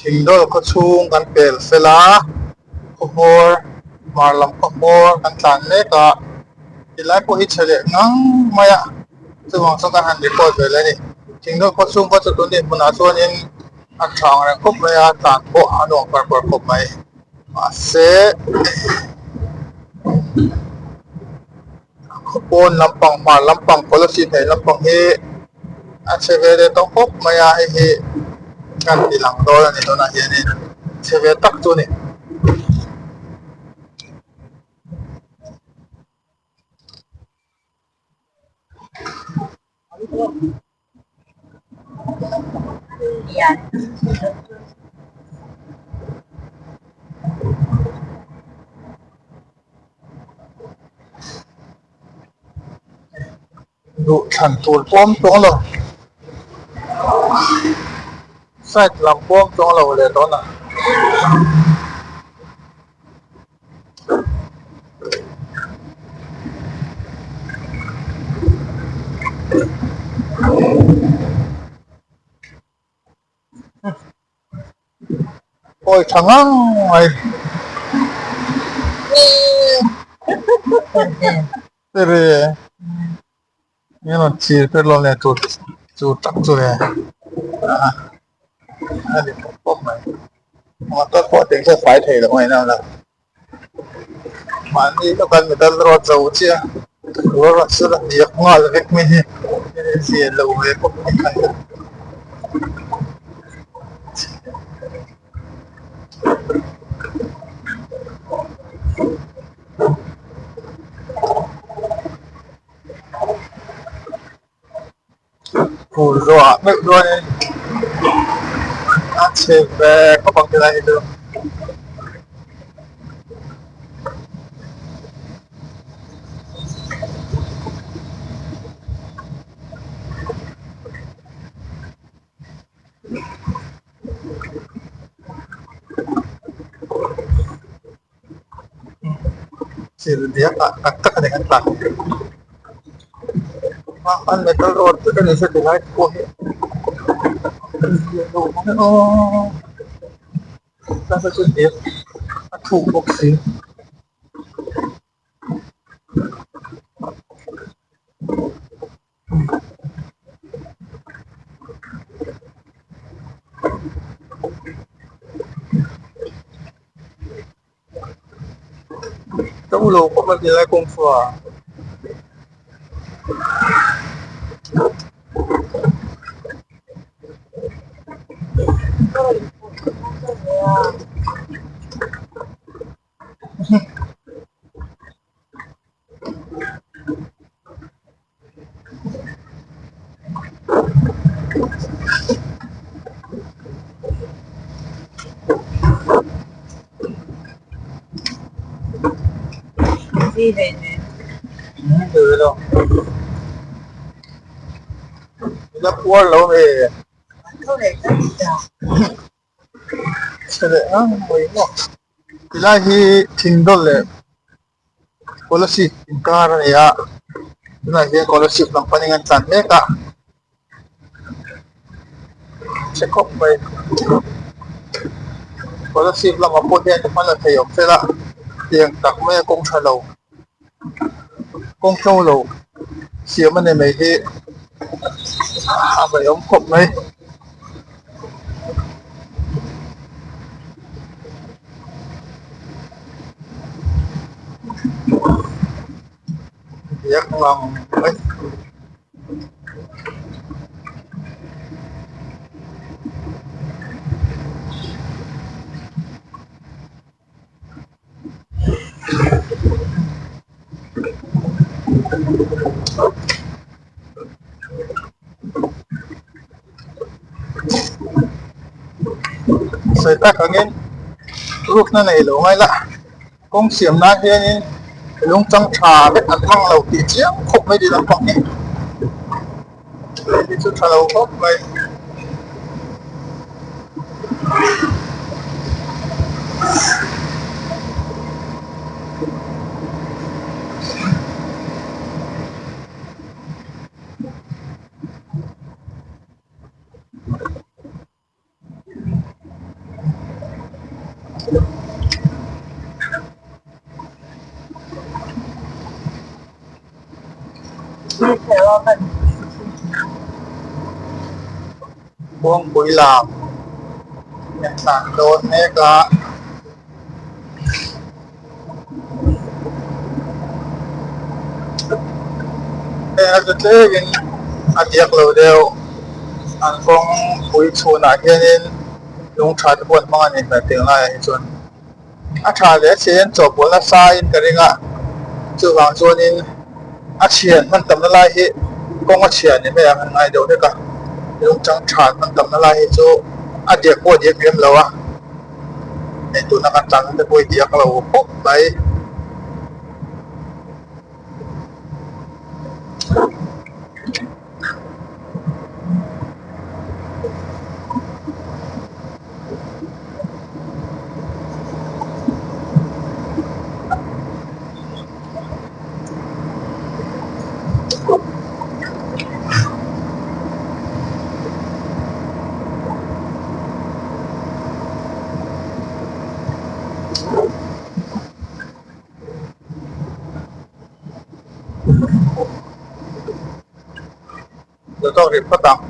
Thingdawl khaw chhung kan pel fel a, khaw hmawr hmar lam khaw hmawr kan tlan mek a, tilai pawh hi chhe leh ngang mai a, chuvang chuan kan han record ve leh a ni. Thingdawl khaw chhung kha chu tun dinhmunah chuanin a tha ang reng khawp mai a, tlan pawh a nuam par par khawp mai. Mahse khaw pawn lampang hmar lampang policy hnaih lampang hi a chhe ve leh tawh khawp mai a hei hi kan ti lang dawn a ni tunah hianin chhe ve tak chu a ni. Duh thlan tur pawm tawng lo side lam pawm tawng lo leh dawn a. Pawi tha ngang mai tere eng rawn chir te lawm leh tur chu tak chu le a ni pawp pawp mai motor pawh teng hian fai thei loh a inang lo mahni lawka middle road zo chiah a rawn chu a diak nghal vek mai hi zia lo ve khawp mai kha. Phur zawhah meuh chuanin a chhe ve khawp ang tilai hi chu. Thil diak ah tak tak a ni kan tlan a an metal road vek a ni se tilai pawh hi nasa chu diak a thuk bawk si. Ka u lo khawp a tilai kawng chu a. La puar lo ve. Chhe leh ngang mai maw. Tilai hi thingdawl leh Kolasib inkar a ni a tunah hian Kolasib lam panin an tlan mek a chhe khawp mai Kolasib lamah pawh hian hma la thei awm sela tiang tak maia kawng tha lo kawng tlo lo siam a ni mai hi a ngaihawm khawp mai. Biak ngang mai. Sawi tak angin rukna nei lo ngai la kawng siam nan hianin lung chang tha vek an hmang lo tih chiang khawp mai tih lampang hi hei hi chu tha lo khawp mai. Kawngpui lam kan tlan dawn mek a. Heng a chu tlekin a diak lo deuh an kawngpui chhunah hianin lung tha te pawh an hmang a ni hmel tih laiah hi chuan a tha leh a chhiain chawhpawlh nasa in ka ring a chuvang chuanin a chhian hman tamna lai hi kawng a chhia ni mai ang an ngai deuh hlek a lung chang tha hman tamna lai hi chu a diak pawh a diak lem lo a. Hei tuna kan tlan te pawh hi diak lo khawp mai. Lo tawk rih phawt ang.